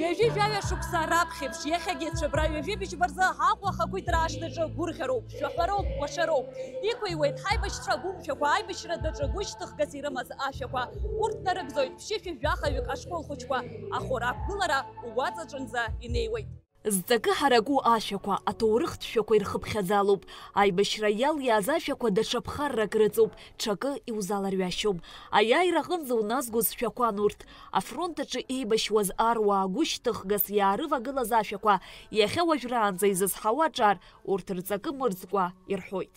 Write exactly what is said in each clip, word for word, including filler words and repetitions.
Ҩажәи жәаҩа шықәса раԥхьеиԥш, иахьагьы цәыббра ҩажәи быжьба рзы Аҟәа ахақәиҭра ашҭаҿы гәырӷьароуп, шәаҳәароуп, кәашароуп. Иқәыҩуеит ҳаибашьцәа агәымшәақәа, аибашьра даҿы гәышьҭыхгас ирымаз ашәақәа. Урҭ нарыгӡоит ԥшьышәи жәахаҩык ашкол хәыҷқәа, ахәра ақәгылара угәаҵаҿынӡа инеиуеит. Зҵакы ҳараку ашәақәа, аҭоурыхтә шәақәа ирхыԥхьаӡалоуп. Аибашьра иалиааз ашәақәа даҽа ԥхаррак рыҵоуп, ҽакы иузаларҩашьом. Аиааира аҟынӡа уназгоз шәақәан урҭ. Афронт аҿы еибашьуаз аруаа гәышьҭыхгас иаарывагылаз ашәақәа, иахьа уажәраанӡа изызҳауа аҿар, урҭ рҵакы мырӡкәа ирҳәоит.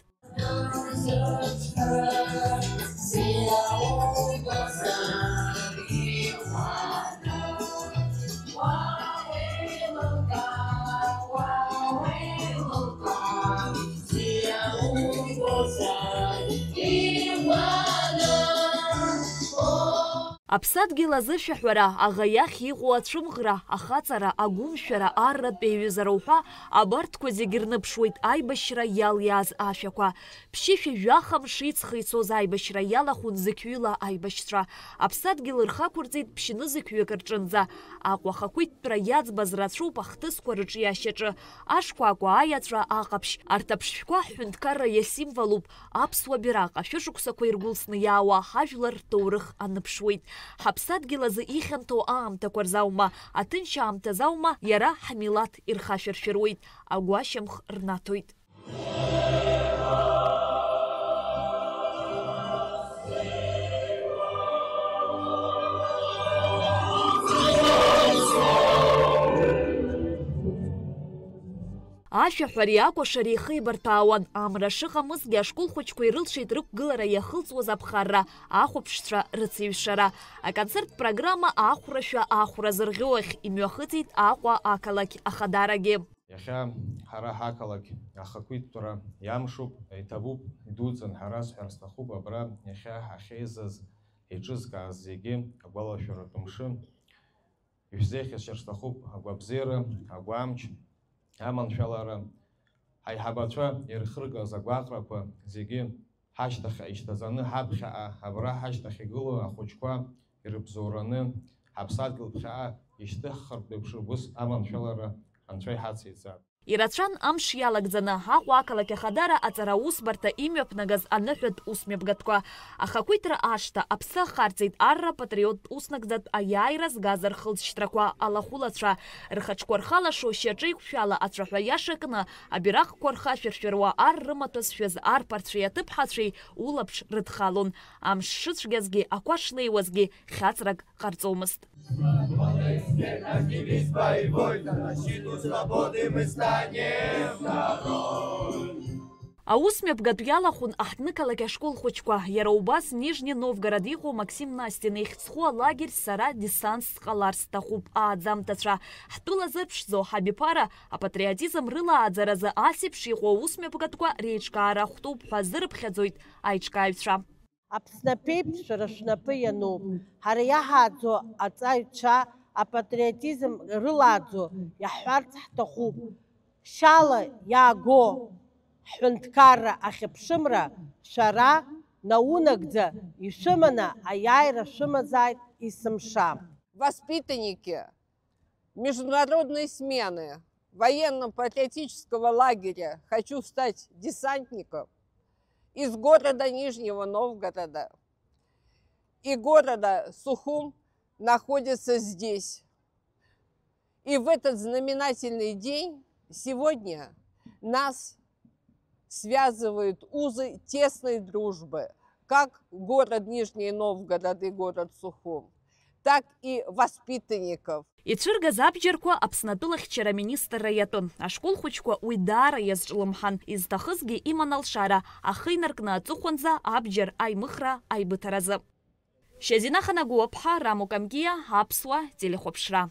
Аԥсадгьыл азышәаҳәара, аӷа иахь иҟоу ацәымӷра, ахаҵара, агәымшәара, арратә еиҩызара уҳәа, абарҭқәа зегьы рныԥшуеит аибашьра иалиааз ашәақәа. Ԥшьышәи жәаха мши ҵхи ицоз аибашьра иалахәын зықьҩыла аибашьцәа. Аԥсадгьыл рхы ақәырҵеит ԥшьнызқьҩык рҿынӡа. Аҟәа ахақәиҭтәра иаӡбаз рацәоуп ахҭысқәа рыҿиашьаҿы. Ашкәакәа, аиаҵәа, аҟаԥшь, арҭ аԥшшәқәа ҳҳәынҭқарра иасимволуп. Аԥсуа бираҟ ашәышықәсақәа иргәылсны иаауа ҳажәлар рҭоурых аныԥшуеит. Ҳаԥсадгьыл азы ихьанҭоу аамҭақәа рзаума, аҭынч аамҭазаума, иара ҳмилаҭ ирхашәыршәыруеит, агәашьамх рнаҭоит. Ашәаҳәареи акәашареи ихеибарҭәаауан, амра шыҟамызгьы ашкол хәыҷқәа ирылшеит рықәгылара иахылҵуаз аԥхарра, ахәаԥшцәа рыцеиҩшара. Аконцерттә программа ахәрашәа ахәра зырӷьо ахь имҩахыҵит Аҟәа ақалақь ахадарагьы. Иахьа ҳара ҳақалақь ахақәиҭтәра иамшуп, иҭабуп, идуӡӡан ҳәа расҳәар сҭахуп, абра иахьа ҳахьеизаз, еиҿызкааз зегьы агәалашәаратә мшы. Ишәзеиӷьасшьар сҭахуп агәабзиара, агәамч, аманшәалара, ҳаиҳабацәа ирхыргаз агәаҟрақәа зегьы ҳашьҭахь ишьҭаҵаны, ҳаԥхьаҟа абра ҳашьҭахь игылоу ахәыҷқәа ирыбзоураны, ҳаԥсадгьыл ԥхьаҟа ишьҭыххыртә еиԥш убыс аманшәалара Анцәа иҳациҵап. Ирацәан амш иалагӡаны Аҟәа ақалақь ахадара аҵара аусбарҭа имҩаԥнагаз аныҳәатә усмҩаԥгатәқәа. Ахақәиҭра ашҭа аԥсы ахарҵеит арра патриоттә уснагӡатә аиааира згаз рхылҵшьҭрақәа алахәылацәа. Рхаҿқәа рхалашо шьаҿеиқәшәала ацәаҳәа иаша кны, абираҟқәа рхашәыршәыруа ар рымаҭәа зшәыз арԥарцәеи аҭыԥҳацәеи улаԥш рыдхалон. Амш шыцәгьазгьы, ақәа шнеиуазгьы хьаҵрак ҟарҵомызт. Аус мҩаԥгатә иалахәын аҳҭнықалақь ашкол хәыҷқәа, иара убас Нижни Новгород иҟоу Максим Настин ихьӡ зху алагер Сара десантс ҟалар сҭахуп ааӡамҭацәа. Ҳтәыла зырԥшӡо ҳабиԥара апатриотизм рылааӡаразы ас еиԥш иҟоу аус мҩаԥгатәқәа реиҿкаара ахәҭоуп ҳәа азырыԥхьаӡоит аиҿкааҩцәа. Аԥсны аԥеиԥшра шәнапы иануп. Ҳара иаҳааӡо аҵаҩцәа апатриотизм рылааӡо иаҳҳәарц ҳҭахуп. Шьала иааго ҳҳәынҭқарра ахьыԥшымра шәара наунагӡа ишәыманы аиааира шәымазааит есымша. Воспитанники международной смены военно-патриотического лагеря «Хочу стать десантником» из города Нижнего Новгорода и города Сухум находятся здесь. И в этот знаменательный день сегодня нас связывают узы тесной дружбы, как город Нижний Новгород и город Сухум, так и воспитанников. Ицәыргаз абџьарқәа Аԥсны атәылахьчара аминистрра иатәын. Ашкол хәыҷқәа уи даара иазҿлымҳан, изҭахызгьы иман алшара, ахы инаркны аҵыхәанӡа абџьар аимыхра аибыҭаразы. Шьазина Ханагәыаԥҳа, Рамо Камкиа, Аԥсуа телехәаԥшра.